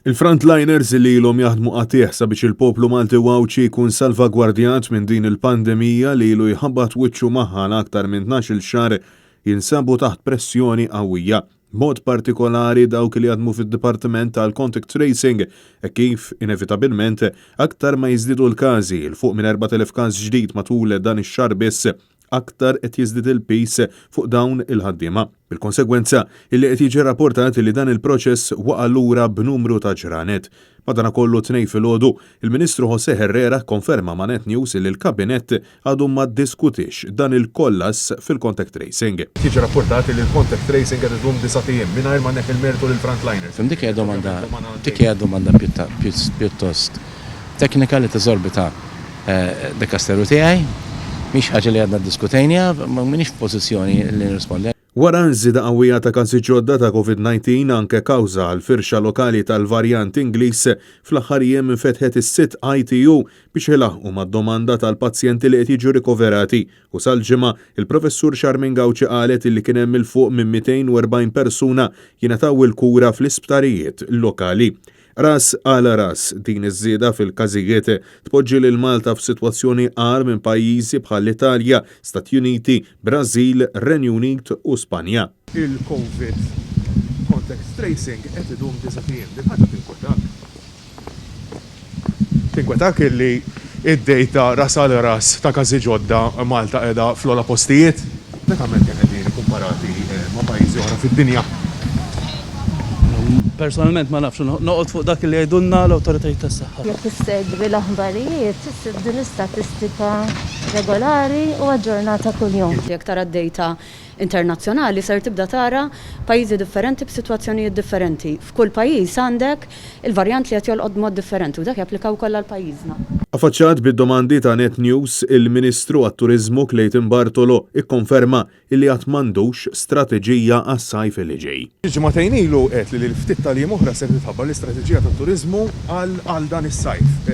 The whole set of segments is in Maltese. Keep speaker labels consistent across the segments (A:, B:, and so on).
A: Il-frontliners li ilhom jaħdmu qatigħ sabiex il-poplu Malti u Għawdxi jkun salvagwardjat minn din il-pandemija li ilu jħabbat wiċċu magħha għal aktar minn 12-il xahar jinsabu taħt pressjoni qawwija. B'mod partikolari dawk li jaħdmu fid-Dipartiment tal-Contact Tracing hekk kif, inevitabilment, aktar ma jiżdiedu l-każi, 'l fuq minn 4,000 każ ġdid matul dan ix-xahar biss, aktar qed jiżdied il-piż fuq dawn il-ħaddiema. Bil-konsegwenza illi qed jiġi rrapportat li dan il-proċess waqa' lura b'numru ta' ġranet. Madanakollu t-Tnejn filgħodu, il-Ministru José Herrera kkonferma ma' Net News illi l-Kabinett għadu ma ddiskutiex dan il-kollass fil-contact tracing.
B: Qed jiġi rrapportat illi l-contact tracing qed idum disat ijiem mingħajr ma nneħħi l-mertu lill-frontliners.
C: Fim dik hija domanda dik hija domanda pjuttost teknika li teżorbita dikasteru tiegħi. Mhix ħaġa li għadna ddiskutejniha, ma m'iniex f'pożizzjoni li nirrispondi.
A: Wara żieda qawwija ta' każi ġodda ta' Covid 19 anke kawża għall-firxa lokali tal-varjant Ingliż, fl-aħħar jiem infetħet is-sitt ITU biex ilaħħqu mad-domanda tal-pazjenti li qed jiġu rikoverati u sal-Ġimgħa, il-Professur Charmaine Gauci qalet illi kien hemm 'il fuq minn 240 persuna jingħataw il-kura fl-isptarijiet lokali. Ras għal ras, din iż-żieda fil-każijiet tpoġġi lil Malta f'sitwazzjoni agħar minn pajjiżi bħall-Italja, Stati Uniti, Brażil, Renju Unit u Spanja.
B: Il-Covid contact tracing qed idum disat ijiem. Din ħaġa tinkwetak? Tinkwetak illi id-data ras għal ras ta' każi ġodda Malta qiegħda fl-ogħla postijiet? Meta kemm qegħdin ikkumparati ma' pajjiżi oħra fid-dinja?
D: Personalment ma nafx, noqgħod fuq dak li jgħidulna l-awtoritajiet tas-saħħa.
E: Jekk issegwi l-aħbarijiet, issib din l-istatistika regolari u aġġornata kuljum.
F: Jekk tara d-data internazzjonali ser tibda tara pajjiżi differenti b'sitwazzjonijiet differenti. F'kull pajjiż għandek il-varjant li qed jolqot b'mod differenti u dak japplika wkoll għal pajjiżna.
A: Affaċċat bid-domandi ta' Net News, il-Ministru għat-Turiżmu Clayton Bartolo ikkonferma illi għad m'għandux strateġija għas-sajf li ġej.
B: Xi ġimagħtejn ilu għedt li li ftit tal-jiem oħra ser titħabbar l-istrateġija tat-turiżmu għal dan is-sajf.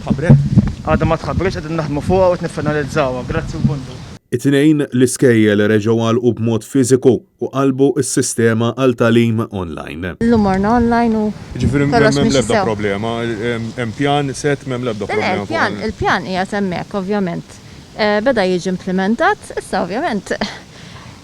B: Tħabbret?
D: Għadha ma tħabbritx, qegħdin naħdmu fuqha u qed niffinalizzawha. Grazzi u bonġu.
A: It-Tnejn, l-iskejjel reġgħu għalqu b'mod fiżiku u qalbu s-sistema għal tagħlim online.
E: Illum morna online u
B: Jiġifieri
E: kollox
B: m'hemm
E: miexi
B: l-ebda
E: sew.
B: problema, hemm pjan set m'hemm l-ebda
E: Le, le,
B: problema fuq
E: il-pjan, il-pjan qiegħed hemmhekk ovvjament. Beda jiġi implimentat, issa ovvjament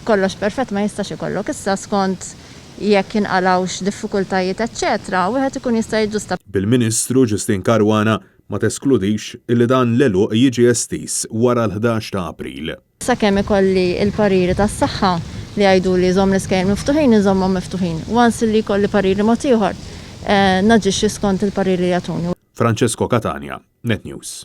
E: kollox perfett ma jistax ikollok. Issa skont jekk jinqalgħux diffikultajiet eċċetera, wieħed ikun jista' jiġġusta.
A: Bil-Ministru Justyne Caruana ma teskludix li dan l-għeluq jiġi estiż wara l-11 ta' April.
E: Sakemm ikolli l-pariri tas-saħħa li jgħiduli żomm l-iskejjel miftuħin, inżommhom miftuħin. Once li jkolli pariri mod ieħor, naġixxi skont il-pariri li jagħtuni.
A: Francesco Catania, Net News.